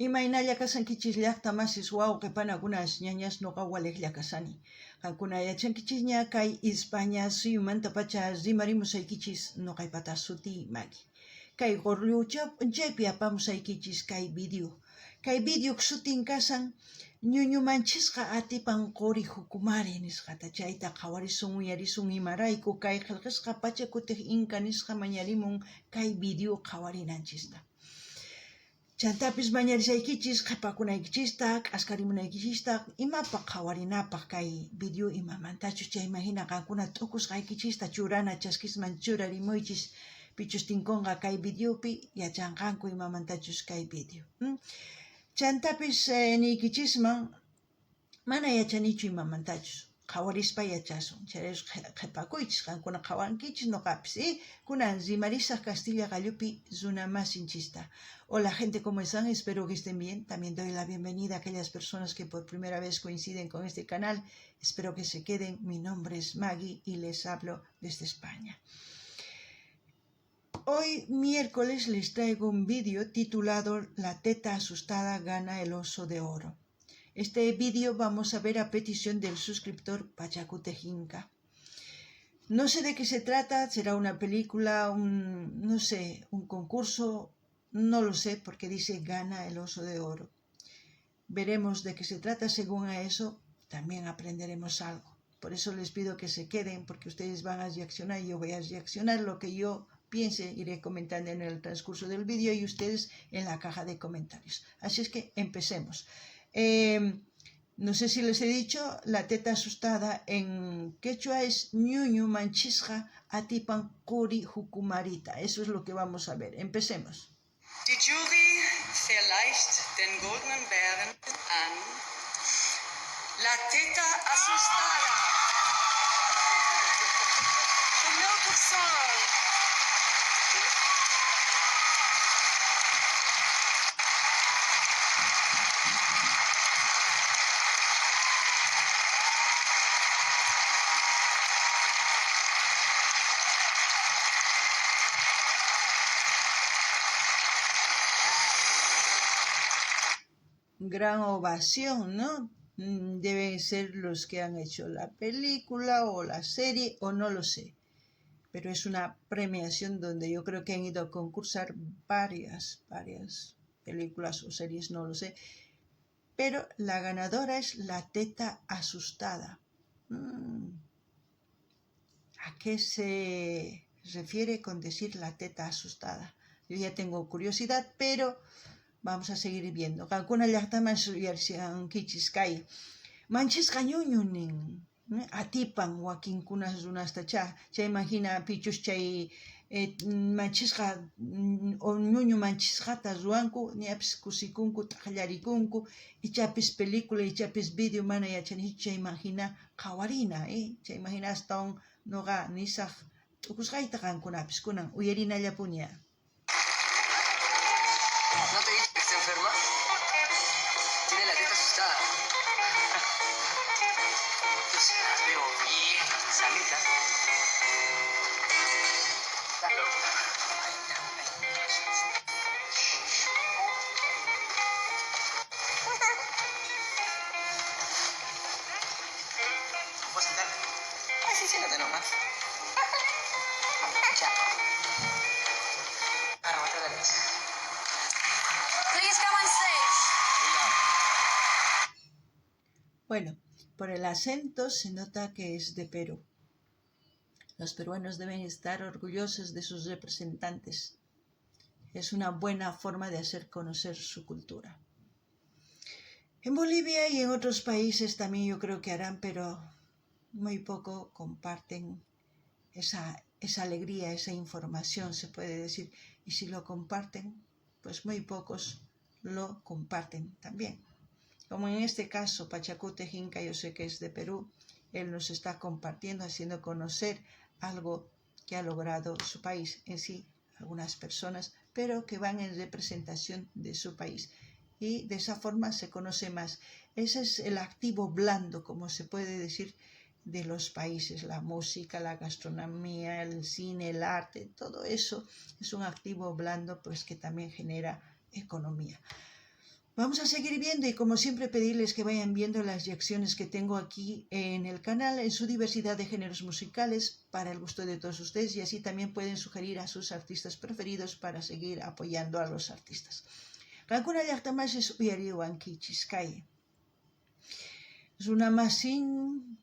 Imaynalla kashankichis llajta masis wawqe panakunas ñañas noqa walejlla kashani. Qankuna yachankichisña kay Ispaña suyumantapacha rimarimusaykichis noqaypata sutiy Maggie. Kay qorllucha p'unchaypi apamusaykichis kay video. Kay videoq sutin kashan Ñuñumanchisqa atipan qori jukumari nisqata chayta qhawarisun uyarisun imarayku kay qhelqesqa Pachakutiq Inka nisqa mañarimun kay video qhawarinanchista. Chantapis mañarishaykichis qhepakunaykichista, k'askarimunaykichista, imapaq qhawarinapaq kay video imamantachus chayman hina qankuna t'ukusqaykichista churana chaskisman churarimuychis pichus tinkonqa kay videopi yachanqanku imamantachus kay video. Chantapis niykichisman Mana yachanichu imamantachus, qhawarispa yachasun. Chayrayku qhepakuychis, qankuna qhawankichis, noqapis. Y kunan rimarisaj Castilla qallupi runamasinchista. Hola gente, ¿cómo están? Espero que estén bien. También doy la bienvenida a aquellas personas que por primera vez coinciden con este canal. Espero que se queden. Mi nombre es Maggie y les hablo desde España. Hoy miércoles les traigo un vídeo titulado La teta asustada gana el oso de oro. Este vídeo vamos a ver a petición del suscriptor Pachacútec Inca. No sé de qué se trata, será una película, un, no sé, un concurso, no lo sé porque dice gana el oso de oro. Veremos de qué se trata, según a eso también aprenderemos algo. Por eso les pido que se queden, porque ustedes van a reaccionar y yo voy a reaccionar lo que yo piense, iré comentando en el transcurso del vídeo y ustedes en la caja de comentarios. Así es que empecemos. No sé si les he dicho, la teta asustada en quechua es ñuñu manchisqa atipan quri jukumarita. Eso es lo que vamos a ver. Empecemos. Die Jury verleiht den Goldenen Bären an La Teta Asustada. The Milk of Sorrow. Gran ovación, ¿no? Deben ser los que han hecho la película o la serie o no lo sé. Pero es una premiación donde yo creo que han ido a concursar varias películas o series, no lo sé. Pero la ganadora es La Teta Asustada. ¿A qué se refiere con decir la teta asustada? Yo ya tengo curiosidad, pero vamos a seguir viendo. Qankuna llaqtaman suyarsiankichis kay manchisqa ñuñu nin atipan wakinkuna runastachá chayman hina pichus chay manchisqa o ñuñu manchisqata ruwanku ñapis kusikunku t'aqllarikunku ichapis película ichapis video mana yachanichu chayman hina qhawarina chayman hina astawan noqa nisaj t'ukusqayta qankunapis kunan uyarinallapuni. ¿No te dije que está enferma? Tiene la teta asustada. Yo se la veo bien sanita. ¿Puedo sentar? Ay, sí, siéntate nomás. Ya. Arróbate la leche. Please come on stage. Bueno, por el acento se nota que es de Perú. Los peruanos deben estar orgullosos de sus representantes. Es una buena forma de hacer conocer su cultura. En Bolivia y en otros países también yo creo que harán, pero muy poco comparten esa alegría, esa información, se puede decir. Y si lo comparten, pues muy pocos lo comparten también. Como en este caso, Pachacútec Inca, yo sé que es de Perú, él nos está compartiendo, haciendo conocer algo que ha logrado su país en sí, algunas personas, pero que van en representación de su país. Y de esa forma se conoce más. Ese es el activo blando, como se puede decir, de los países, la música, la gastronomía, el cine, el arte, todo eso es un activo blando, pues que también genera economía. Vamos a seguir viendo y, como siempre, pedirles que vayan viendo las reacciones que tengo aquí en el canal en su diversidad de géneros musicales para el gusto de todos ustedes, y así también pueden sugerir a sus artistas preferidos para seguir apoyando a los artistas. Qankuna llaqta masis uyariwankichis kay runamasin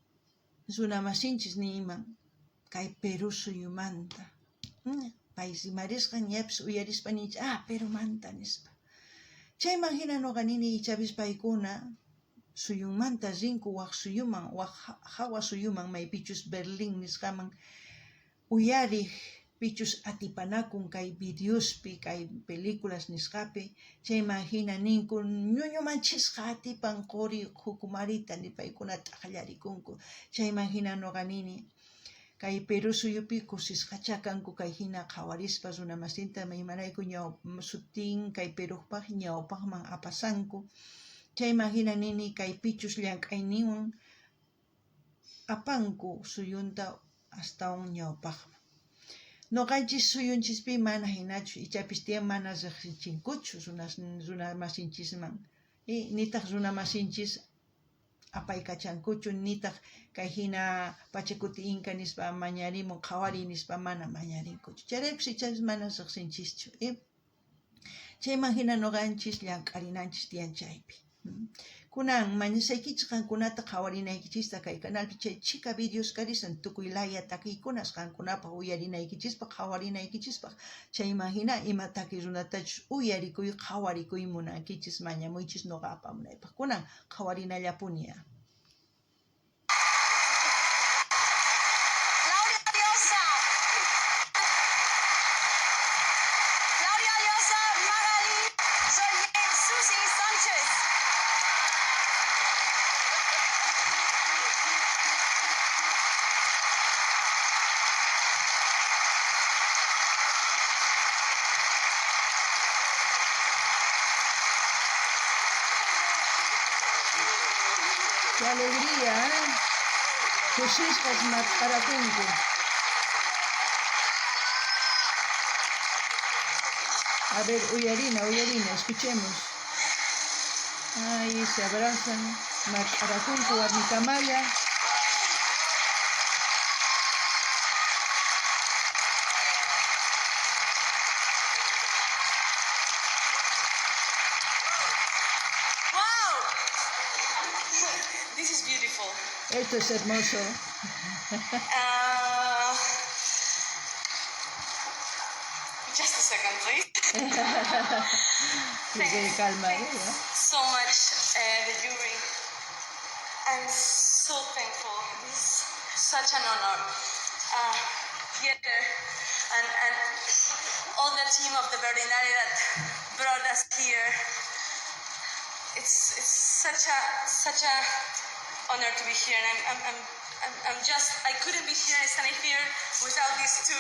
runamasinchis niyman kay Perú suyumanta. Pay rimarisqan ñapis uyarispa ninchis, ah, Perumanta nispa. Chayman hina noqa nini ichapis paykuna suyunmanta rinku waj suyuman, waj hawa suyuman, maypichus Berlín nisqaman uyariq pichus atipanakun kay videospi, kay películas nisqapi, chayman hina ninku ñuñumanchisqa atipan qori jukumarita ni paykuna t'aqllarikunku. Chayman hina noqa nini kay Perú suyupi kusisqachá kanku kay hina qhawarispa runamasinta, imarayku sutin kay Perujpaq ñawpaqman apasanku. Chayman hina nini kay pichus llank'ayninwan apanku suyunta astawan ñawpaqman. Noqanchis suyunchispi mana hinachu, ichapis tiyan mana riqsichinkuchu runamasinchisman, nitaq runamasinchis apaykachankuchu, nitaq kay hina Pachakuti Inka nispa mañarimun qhawariy nispa mana mañarinkuchu. Chayraykus ichapis mana riqsinchischu. Chayman hina noqanchis llank'arinanchis tiyan chaypi. Kunan mañasaykichis qankunata qhawarinaykichista kay canalpi chay chhika videos karisan tukuy laya takiykunas qankunapaq uyarinaykichispaq qhawarinaykichispaq. Chayman hina ima takiy runatachus uyarikuy qhawarikuy munankichis mañamuychis noqa apamunaypaq. Kunan qhawarinallapuni. Claudia Llosa. Claudia Llosa, Magali, Joliet, Susi Sanchez. ¡Qué alegría, eh! Kusisqas mat'arakunku. A ver, uyarina, uyarina, escuchemos. Ahí se abrazan, mat'arakunku warmikamalla. Wow! This is beautiful. Esto es hermoso. Just a second, please. Que se calma, ¿eh? So much, the jury. I'm so thankful. This is such an honor. Pieter and all the team of the Berlinale that brought us here. It's such a honor to be here, and I couldn't be here and standing here without these two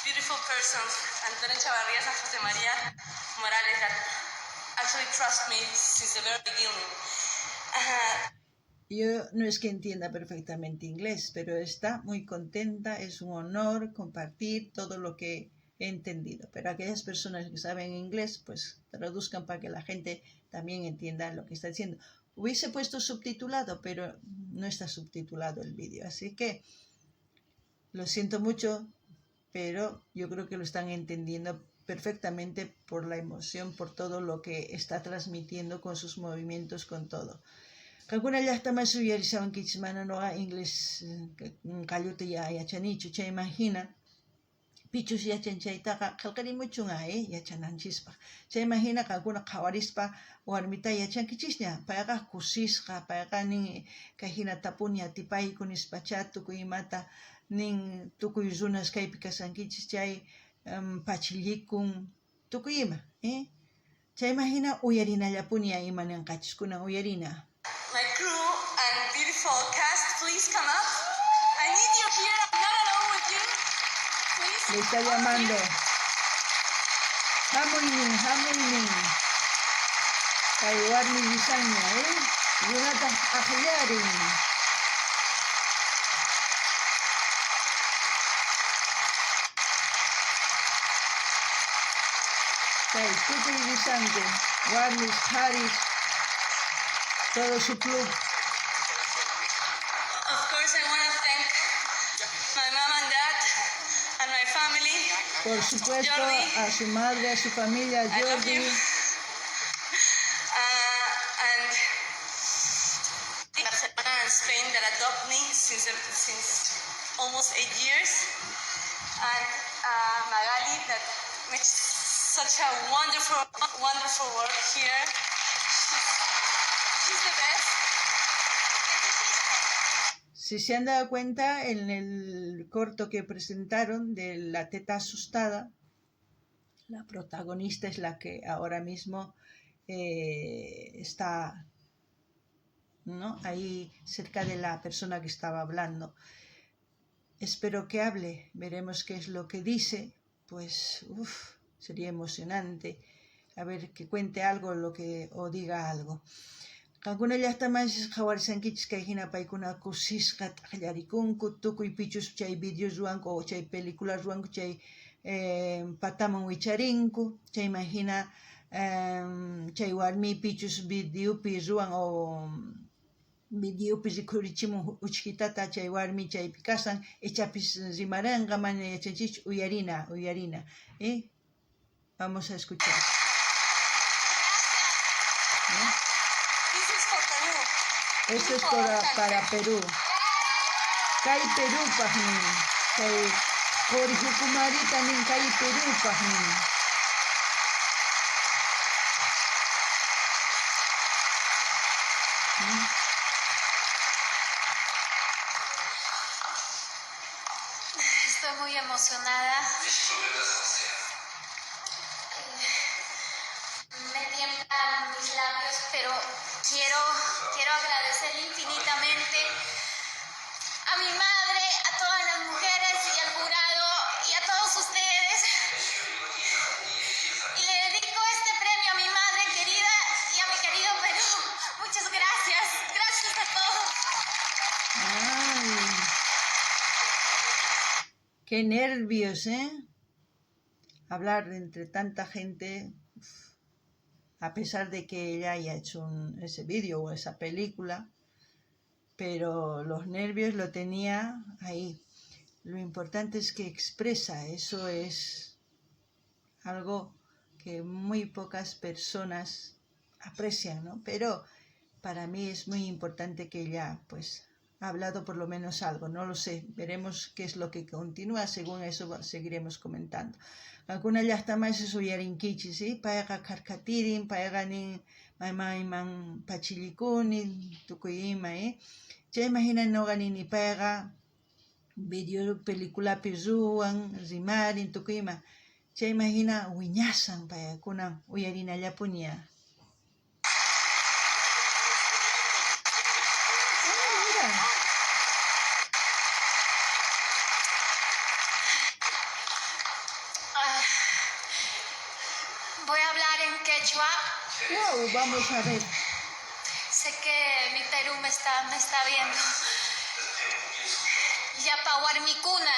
beautiful persons, Antonio Chavarría and José María Morales, that actually trust me since the very beginning. Yo no es que entienda perfectamente inglés, pero está muy contenta, es un honor compartir todo lo que he entendido. Pero aquellas personas que saben inglés, pues traduzcan para que la gente también entienda lo que está diciendo. Hubiese puesto subtitulado, pero no está subtitulado el vídeo. Así que lo siento mucho, pero yo creo que lo están entendiendo perfectamente por la emoción, por todo lo que está transmitiendo con sus movimientos, con todo. Qankuna llaqta masi uyarishawankichis mana noqa inglés qalluta yachanichu, chayman hina pichus yachan chaytaqa qillqarimuchun yachananchispaq. Chayman hina qankuna qhawarispa warmita yachankichisña, payqa kusisqa, payqa nin kay hina tapuni atipayku nispachá tukuy imata nin tukuy runas kaypi kashankichis chay pachillikun tukuy ima, Chayman hina uyarinallapuni ima ninqachis, kunan uyarina. My crew and beautiful cast, please come up. I need you here. I'm not alone with you. Please. Le está llamando. Hamuynin, hamuynin. Kay warmi risanña, Runataq aqllarin. Chay tukuy rishanku, warmis, qharis, todo su club. Of course, I want to thank my mom and dad and my family. Por supuesto, Jordi. a su madre, a su familia, a I love Jordi. you. And Barcelona and Spain that adopt me since almost 8 years, and Magali that makes such a wonderful, wonderful work here. She's the best. Si se han dado cuenta, en el corto que presentaron de La teta asustada, la protagonista es la que ahora mismo está, ¿no?, ahí cerca de la persona que estaba hablando. Espero que hable, veremos qué es lo que dice. Pues, uf, sería emocionante a ver que cuente algo lo que, o diga algo. Qankuna llaqtamanchis qhawarishankichis kay hina paykuna kusisqa t'aqllarikunku, tukuy pichus chay videos ruwanku o chay películas ruwanku chay pataman wicharinku, chayman hina chay warmi pichus videopi ruwan o videopi rikhurichimun uchkitata chay warmi chaypi kashan, ichapis rimaranqa, mana yachanchikchu. Uyarina, uyarina, ¿eh? Vamos a escuchar, ¿no? This is for Peru. Esto es para Perú. Kay Perupaj nin. Kay qori jukumarita nin kay Perupaj nin. Estoy muy emocionada. Me tiemblan mis labios, pero quiero agradecer infinitamente a mi madre, a todas las mujeres y al jurado y a todos ustedes. Y le dedico este premio a mi madre querida y a mi querido Perú. Muchas gracias. Gracias a todos. Ay. Qué nervios, ¿eh? Hablar entre tanta gente, uf, a pesar de que ella haya hecho ese vídeo o esa película, pero los nervios lo tenía ahí. Lo importante es que expresa, eso es algo que muy pocas personas aprecian, ¿no? Pero para mí es muy importante que ella, pues, ha hablado por lo menos algo, no lo sé, veremos qué es lo que continúa, según eso seguiremos comentando. Qankuna llaqtamanchis uyarinkichis, ¿sí? Payqa kharkatirin, payqa nin mamayman pachillikuni, tukuy ima, ¿eh? Chayman hina nuqa nini payqa video peliculapi ruwan, rimarin, tukuy ima. Chayman hina wiñasan payqa kunan uyarinallapuni. Ah, mira. Ah, voy a hablar en quechua. Wow, vamos a ver. Sé que mi Perú me está viendo. Llapa warmikuna.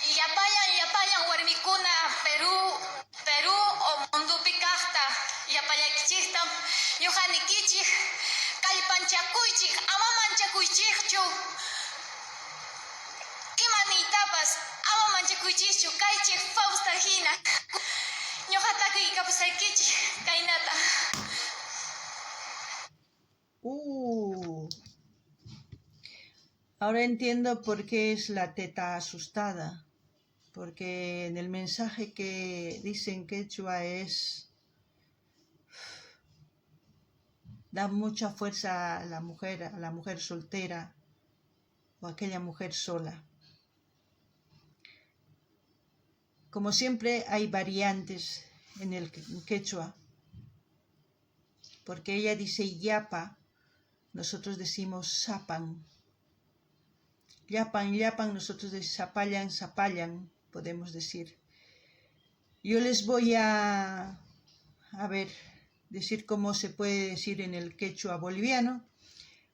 Llapallan, llapallan warmikuna, Perú, Perú o mundupi kajta. Llapallaykichikta ñuqa nikichik kallpanchakuychik, ama manchakuychikchu. Ima niytapas ama manchakuychikchu, kaychik Fausta hina. Ñuqa takiykapusaykichik kaynata. Ahora entiendo por qué es la teta asustada. Porque en el mensaje que dice en quechua es da mucha fuerza a la mujer soltera o a aquella mujer sola. Como siempre hay variantes en el quechua, porque ella dice yapa, nosotros decimos sapan. Llapan, llapan, nosotros decimos sapallan, sapallan, podemos decir. Yo les voy a ver, decir cómo se puede decir en el quechua boliviano,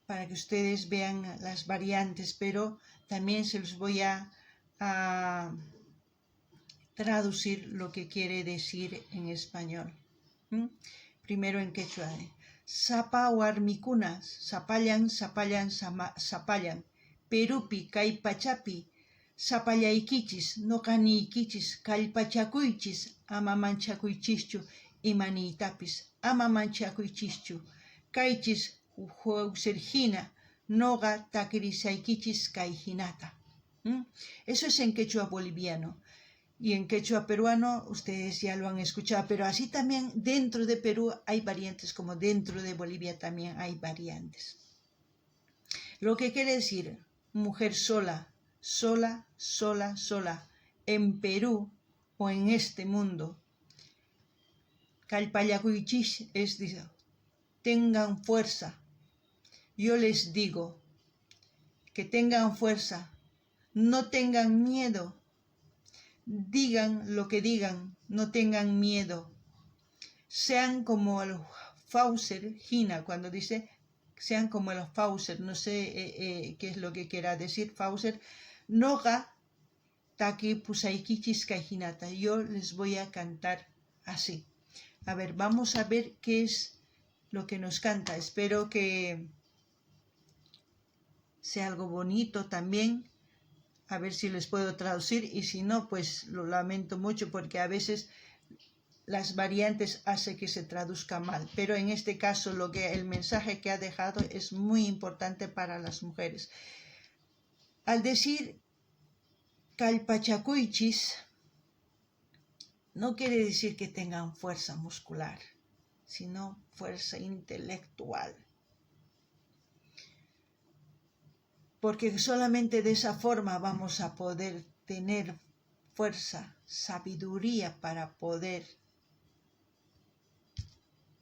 para que ustedes vean las variantes, pero también se los voy a traducir lo que quiere decir en español. Primero en quechua. Sapa warmikuna, sapallan, sapallan, sapallan. Perupi, kay pachapi, sapallaykichis, noqa niykichis, kallpachakuychis, ama manchakuychischu imaniytapis, ama manchakuychischu. Kaychis hina, noqa takirisaykichis kay hinata. Eso es en quechua boliviano. Y en quechua peruano ustedes ya lo han escuchado, pero así también dentro de Perú hay variantes, como dentro de Bolivia también hay variantes. Lo que quiere decir mujer sola, sola, sola, sola, en Perú o en este mundo. Kallpachakuychis es, tengan fuerza. Yo les digo que tengan fuerza, no tengan miedo. Digan lo que digan, no tengan miedo. Sean como el Fauser hina, cuando dice sean como el Fauser, no sé qué es lo que quiera decir Fauser. Noqa takipusaykichis kay hinata. Yo les voy a cantar así. A ver, vamos a ver qué es lo que nos canta. Espero que sea algo bonito también. A ver si les puedo traducir y si no, pues lo lamento mucho porque a veces las variantes hace que se traduzca mal. Pero en este caso lo que el mensaje que ha dejado es muy importante para las mujeres. Al decir kallpachakuychis, no quiere decir que tengan fuerza muscular, sino fuerza intelectual. Porque solamente de esa forma vamos a poder tener fuerza, sabiduría para poder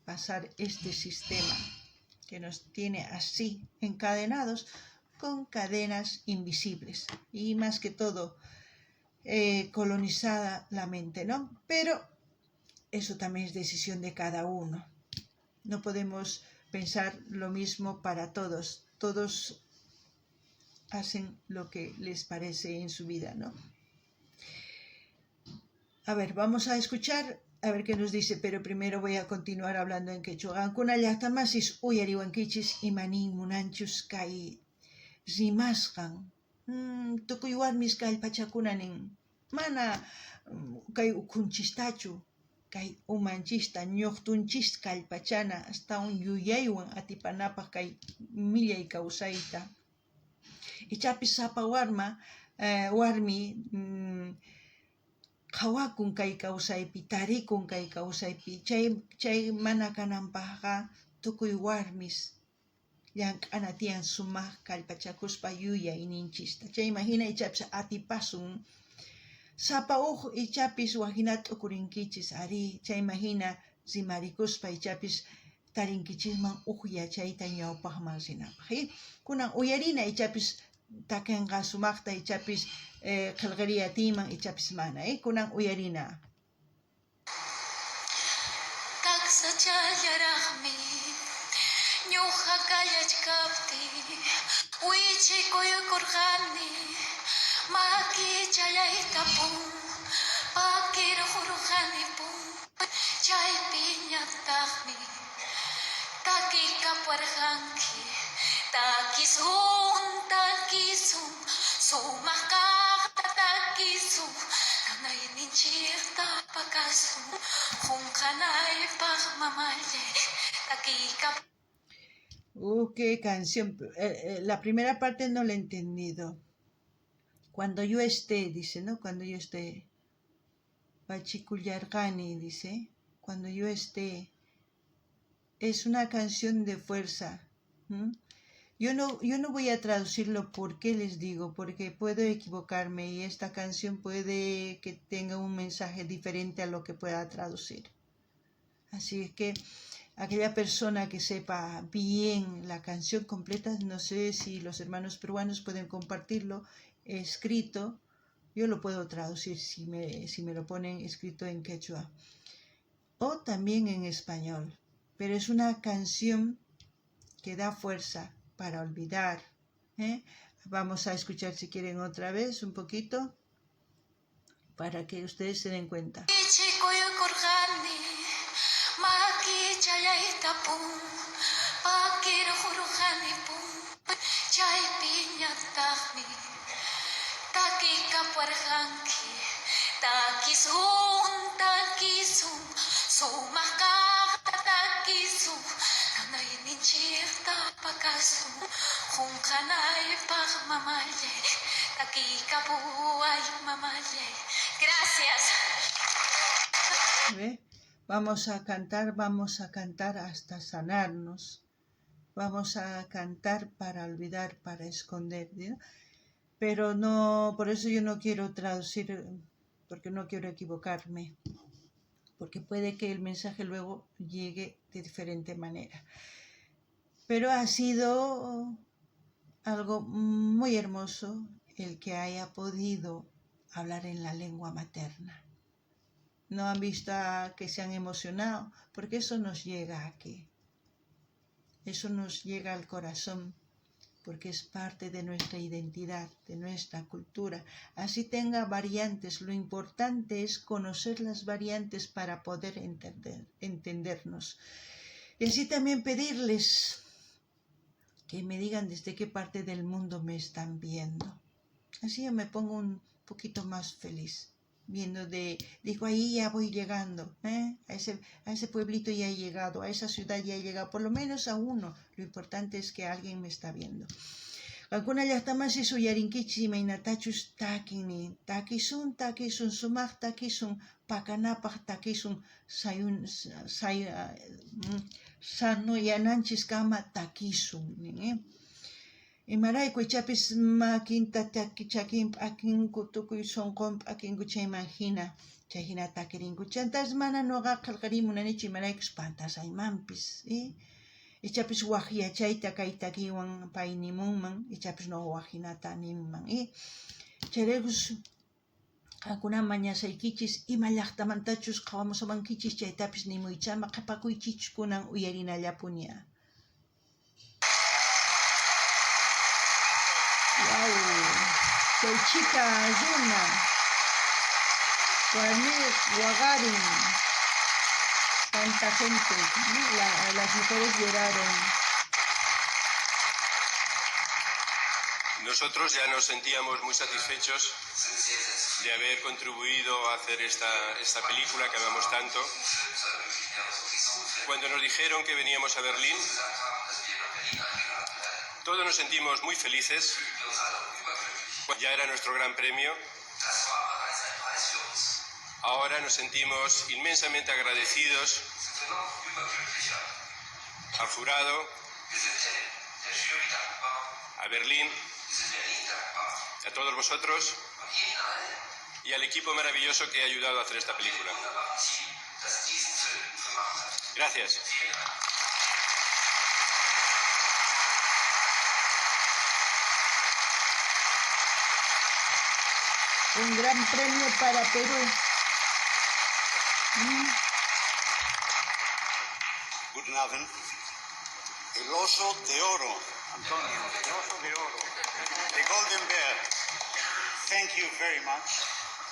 pasar este sistema que nos tiene así encadenados con cadenas invisibles y más que todo colonizada la mente, ¿no? Pero eso también es decisión de cada uno. No podemos pensar lo mismo para todos. Todos hacen lo que les parece en su vida, ¿no? A ver, vamos a escuchar a ver qué nos dice, pero primero voy a continuar hablando en quechua. Qankuna llaqtamasis uyariwankichis imanin munanchus kay rimasqan. Tukuy warmis kallpachakuna nin. Mana kay ukhunchistachu, kay umanchista, ñuqtunchis kallpachana, astawan yuyaywan atipanapaq kay millay kawsayta. Ichapis sapa warma, warmi qhawakun kay kawsaypi, tarikun kay kawsaypi, chay mana kananpaqqa tukuy warmis llank'ana tiyan sumaq kallpachakuspa yuyayninchista. Chayman hina ichapis atipasun. Sapa uj ichapis wajina t'ukurinkichis, arí, chayman hina rimarikuspa ichapis tarinkichisman uj yachayta ñawpaqman rinapaq. Kunan uyarina ichapis takenqa sumaqta, ichapis qillqariya atiyman, ichapis mana. Kunan uyarina. Taksachallaraqmi ñuqa kallachkaptiy wichikuykurqani makichallaytapun pakirqurqanipun chaypiñataqmi takikapuwarqanki takisun takisun sumaq kaqta takisun nanayninchikta pakasun qunqanaypaq mamallay takikap. Qué canción. La primera parte no la he entendido. Cuando yo esté, dice, ¿no? Cuando yo esté. Pachikullarqani, dice. Cuando yo esté. Es una canción de fuerza. Yo no voy a traducirlo, ¿por qué les digo? Porque puedo equivocarme y esta canción puede que tenga un mensaje diferente a lo que pueda traducir. Así es que aquella persona que sepa bien la canción completa, no sé si los hermanos peruanos pueden compartirlo escrito, yo lo puedo traducir si me lo ponen escrito en quechua o también en español, pero es una canción que da fuerza para olvidar, ¿eh? Vamos a escuchar si quieren otra vez un poquito. Para que ustedes se den cuenta. Gracias. ¿Ve? Vamos a cantar, vamos a cantar hasta sanarnos. Vamos a cantar para olvidar, para esconder, ¿no? Pero no, por eso yo no quiero traducir, porque no quiero equivocarme, porque puede que el mensaje luego llegue de diferente manera. Pero ha sido algo muy hermoso el que haya podido hablar en la lengua materna. No han visto que se han emocionado, porque eso nos llega aquí. Eso nos llega al corazón, porque es parte de nuestra identidad, de nuestra cultura. Así tenga variantes, lo importante es conocer las variantes para poder entendernos. Y así también pedirles que me digan desde qué parte del mundo me están viendo. Así yo me pongo un poquito más feliz, viendo digo, ahí ya voy llegando, ¿eh? A ese pueblito ya he llegado, a esa ciudad ya he llegado, por lo menos a uno. Lo importante es que alguien me está viendo. Qankuna llaqtamasi suyarinkichis imaynatachus takin, takisun, takisun, sumaq takisun, pakanapaq takisun, sayun, say, sanoyananchiskama takisun, nin, ¿eh? Imarayku ichapis makinta chakin p'akinku, tukuy sunqun p'akinku chayman hina, chay hina takirinku. Chantas mana noqa qillqariy munanichu imaraykus pantasaymanpis, ¿eh? Ichapis waj yachayta kay takiwan pay nimunman, ichapis no waj hinata ninman, ¿eh? Chayraykus qankuna mañasaykichis ima llaqtamantachus qhawamusamankichis chaytapis nimuychama qhapakuychich kunan uyarinallapuni. Guau, chay chika runa, warmi waqarin, tanta gente, ¿no? Las mujeres lloraron. Nosotros ya nos sentíamos muy satisfechos de haber contribuido a hacer esta película que amamos tanto. Cuando nos dijeron que veníamos a Berlín, todos nos sentimos muy felices. Ya era nuestro gran premio. Ahora nos sentimos inmensamente agradecidos al jurado, a Berlín, a todos vosotros y al equipo maravilloso que ha ayudado a hacer esta película. Gracias. Un gran premio para Perú. Guten Abend. El oso de oro, Antonio, el oso de oro, the Golden Bear. Thank you very much,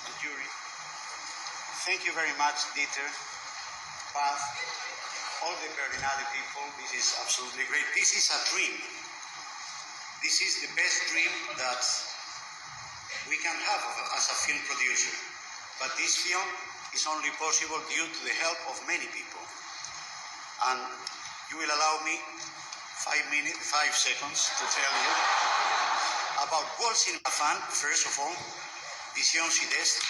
the jury. Thank you very much, Dieter, Paz, all the Berlinale people. This is absolutely great. This is a dream. This is the best dream that we can have as a film producer. But this film is only possible due to the help of many people. And you will allow me 5 seconds to tell you about World Cinema Fund, first of all, Visión Sudeste.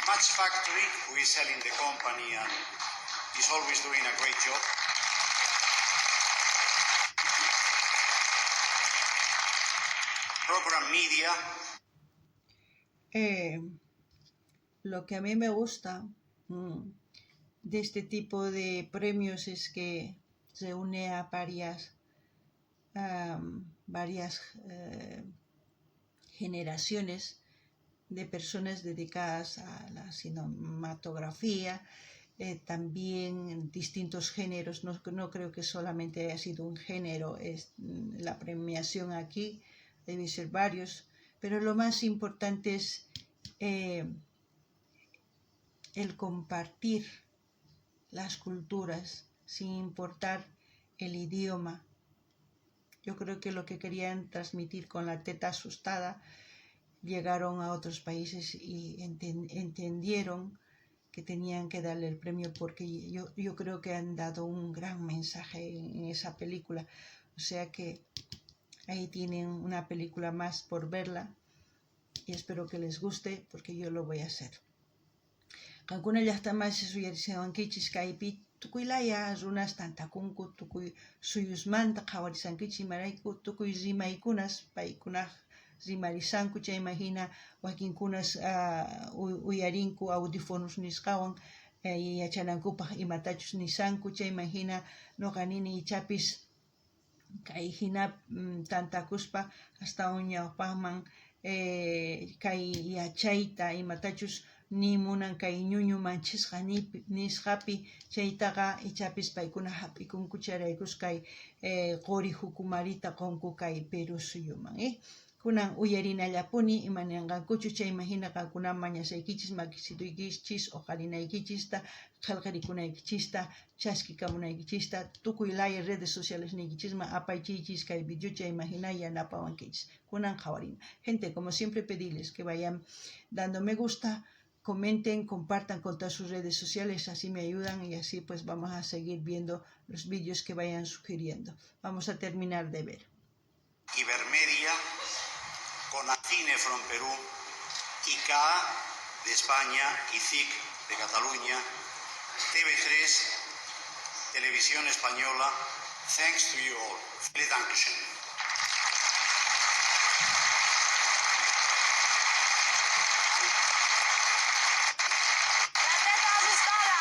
Match Factory, who is selling the company and is always doing a great job. Program Media. Lo que a mí me gusta de este tipo de premios es que se une a varias generaciones de personas dedicadas a la cinematografía También distintos géneros, no, no creo que solamente haya sido un género es, la premiación aquí, debe ser varios, pero lo más importante es el compartir las culturas sin importar el idioma. Yo creo que lo que querían transmitir con La teta asustada llegaron a otros países y entendieron que tenían que darle el premio, porque yo creo que han dado un gran mensaje en esa película. O sea que ahí tienen una película más por verla y espero que les guste, porque yo lo voy a hacer. Qankuna llaqtamasis uyarisawankichis kaypi tukuy laya runas tantakunku tukuy suyusmanta qhawarisankichis imarayku tukuy rimaykunas paykunaj rimarisanku chayman hina wakinkunas uyarinku audífonos nisqawan yachanankupaq imatachus nisanku chayman hina noqa nini ichapis kay hina tantakuspa astawan ñawpaqman kay yachayta imatachus ni munan kay ñuñu manchisqa nisqapi chaytaqa ichapis paykuna hap'ikunku chayraykus kay qori jukumarita qonku kay Perú suyuman. Kunan uyarinallapuni ima ninqankuchu chayman hina qankunaman mañasaykichis makisituykichis uqharinaykichista qhelqarikunaykichista chaskikamunaykichista tukuy laya redes sociales niykichisman apaychiychis kay video chayman hina yanapawankichis. Kunan qhawarina. Gente, como siempre, pedirles que vayan dando me gusta, comenten, compartan con todas sus redes sociales, así me ayudan y así pues vamos a seguir viendo los vídeos que vayan sugiriendo. Vamos a terminar de ver. Ibermedia, Conacine from Perú, ICA de España, ICIC de Cataluña, TV3, Televisión Española. Thanks to you all. Vielen Dankeschön. ¡La teta asustada!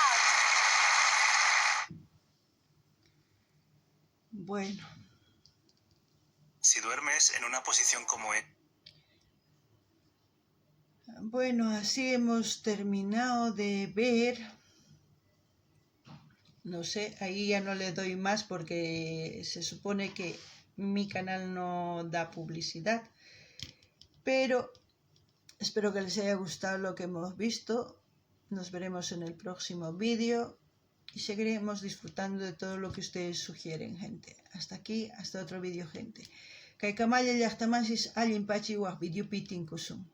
Bueno. Si duermes en una posición como Bueno, así hemos terminado de ver. No sé, ahí ya no le doy más porque se supone que mi canal no da publicidad. Pero espero que les haya gustado lo que hemos visto. Nos veremos en el próximo vídeo y seguiremos disfrutando de todo lo que ustedes sugieren, gente. Hasta aquí, hasta otro vídeo, gente. Kaykamalla llaqtamasis allin pachi waj videopi tinkusun.